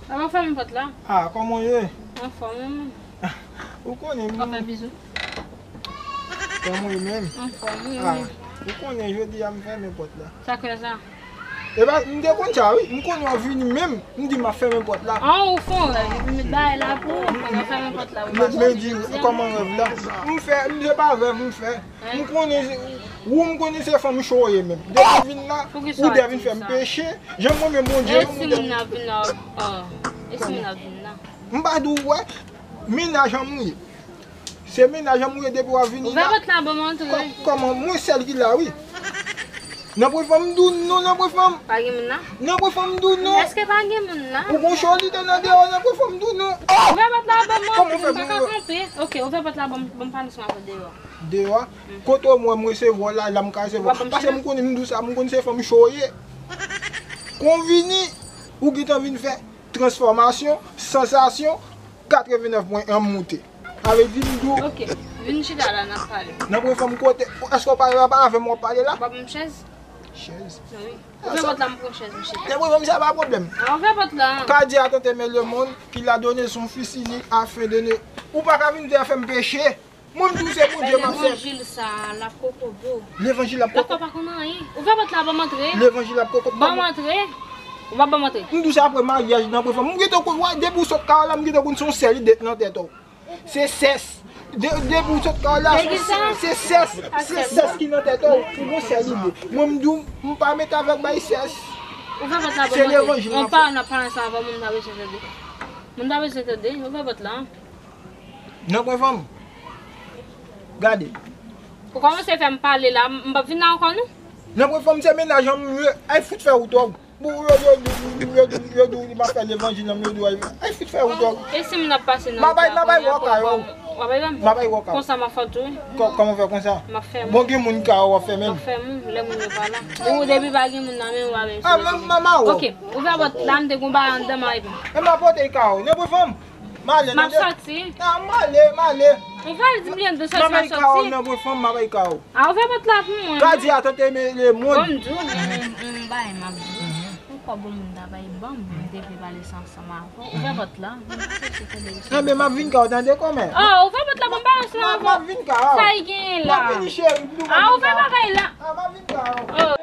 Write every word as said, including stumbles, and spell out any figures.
Papa, fèmen pòt la. Ah, kòman w ye? Anfòm, wi, men. Ou konnen, m fè bizou. Kòman w ye menm? Anfòm, wi, men. Ah, ou konnen jodi a m fèmen pòt la. Sa k fè sa? E pa, m te konn sa, wi. M konnen w ap vini menm. M di m ap fèmen pòt la. An, ou fè yon rèv, epi m met bagay la pou ou, ou fèmen pòt la, ou pa soti. Men di, kòman rèv la? M fè, m se pa rèv m fè. M konnen, ou m konnen se fanm cho w ye menm. Depi w vin la, ou te vin fè m peche. Jan mwen menm Bondye, e si moun nan vin la, e si moun nan vin la? M pa di w wè, mennaj an m ou ye. Se mennaj an m ou ye depi w ap vini la. Ouvè pòt la ban m antre. Kò-, kòman, mwen sèl ki la, wi. Nan pwen fanm m di w non, nan pwen fanm. Pa gen moun la? Nan pwen fanm m di w non. Èske pa gen moun la? Ou gon cho lide nan deyò, nan pwen fanm m di w non. Ouvè pòt la ban m antre, m pa ka kanpe. Ok, ouvè pòt la ban m, ban m pale sou afè deyò. Deyò? Kote w mwen m resevwa w la, la m ka resevwa w. Paske m konnen m di w sa, m konnen se fanm cho w ye. Kon vini, ou gentan vin fè transfòmasyon, sansasyon, katrevennnèf pwen en moute. Sa vle di m di w. Ok, vin chita la, n ap pale. Nan pwen fanm kote, èske w pa, pa avè m w ap pale la? W ap ban m chèz? Chèz? Wi. Ouvè pòt la, m pran chèz, m chita. Nan pwen fanm sa pa pwoblèm. Ah, ouvè pòt la. Ka di a tante men lemonn ki la done son fis inik afin de ne. Ou pa ka vin fè m peche. Mwen m di w se Bondye m ap sèvi. Levanjil sa, l ap kokobo. Levanjil ap kokobo. Lakwa pa konn anyen. Ouvè pòt la, ban m antre. Levanjil ap kokobo. Ban m antre. Ou pa ban m antre. M di w se apre maryaj nan pwen fanm. M gentan konn, wè, depi w sot kay la, m gentan konn se yon sèl ide k nan tèt ou. Se sès. De-, depi w sot kay la, se sès. Se sès ki nan tèt ou. Ou gon sèl ide. Mwen m di w, m pa met avèk bay sès. Ouvè pòt la, ban m antre. Se levanjil. On pa, n ap pale ansanm avan, moun ta bezwen tande. Moun ta bezwen tande. Ouvè pòt la. Nan pwen fanm. Gade. Ou kòmanse fè m pale la, m p ap vin la ankò non. Nan pwen fanm se mennaj an m ye, ay fout fè wout ou. Bon, yo, yo, yo di w li pa fè levanjil nan, yo di w ay, ay fout fè wout ou. E si moun ap pase nan wout la, m ap bay wòk a yo. M ap bay wòk a yo. Konsa m ap fè tou. Kò-, kòman fè konsa? M ap fè moun. Bon, gen moun ka w ap fè menm. M ap fè moun, lè moun yo pa la. Ou depi pa gen moun nan men w, w ap fè. Ah, m, m, m, m, ok, ouvè pòt la, m te gon bagay anndan, m ap reponn. E m ap pote ka w. Nan pwen fanm. M ale, tande. M ap soti. Ah, m ale, m ale. Ou pral di m lè m te soti, m ap soti. M ap bay ka w, nan pwen fanm, m ap bay ka w. Ah, ouvè pòt la pou mwen. Gade a tante men lemonn. Bon, m di w, m, m, m bay, m ap di w. Ou kwè bon moun ta bay ban m, m te vle pale sa ansanm avè w. Ouvè pòt la. Enben, m ap vin ka w, tande kòmè. Oh, ouvè pòt la, ban m pale ansanm avè w. M ap vin ka w. Sa y genyen la? M ap vini, cheri, m di w m ap vin ka w. Ah, ouvè bagay la. Ah, m ap vin ka w. Oh.